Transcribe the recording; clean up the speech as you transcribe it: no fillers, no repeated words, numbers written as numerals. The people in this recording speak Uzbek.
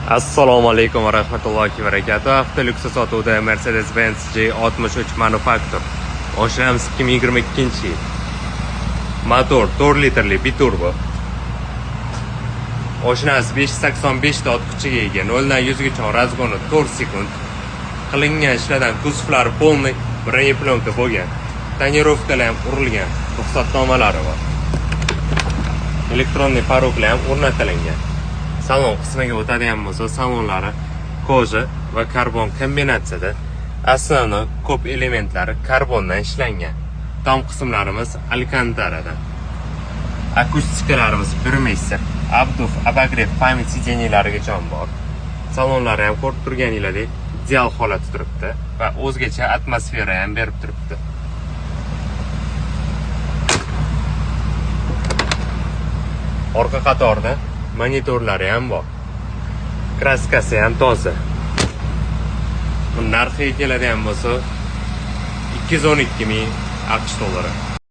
Assalomu alaykum va rahmatullohi va barakatuh. Avtolyuks sotuvda Mercedes-Benz G63 Manufaktur. Mashinamiz 2022-yil. Motor 4 litrli biturbo. Mashinamiz 585 ta ot kuchiga ega. 0 dan 100 gacha разгон i 4 sekund. Qilingan ishlardan kuzovlari полный бронеплёнка bo'lgan. Тонировка lar ham urilgan. Ruxsatnomalari bor. Электронный порог lar ham o'rnatilgan. Salon qismiga o'tadigan bo'lsa, salonlari кожа va karbon kombinatsiyada. Основной ko'p elementlari karbondan ishlangan. Tom qismlarimiz alkantaradan. Akustikalarimiz Burmester, обдув, обогрев, память сиденья larigacha bor. Salonlari ham ko'rib turganinglardek ideal holatda turibdi va o'zgacha atmosfera ham berib turibdi. Orqa qatorda monitorlari ham bor. Краска si ham toza. Bu narxiga keladigan bo'lsa, 212 ming AQSh dollari.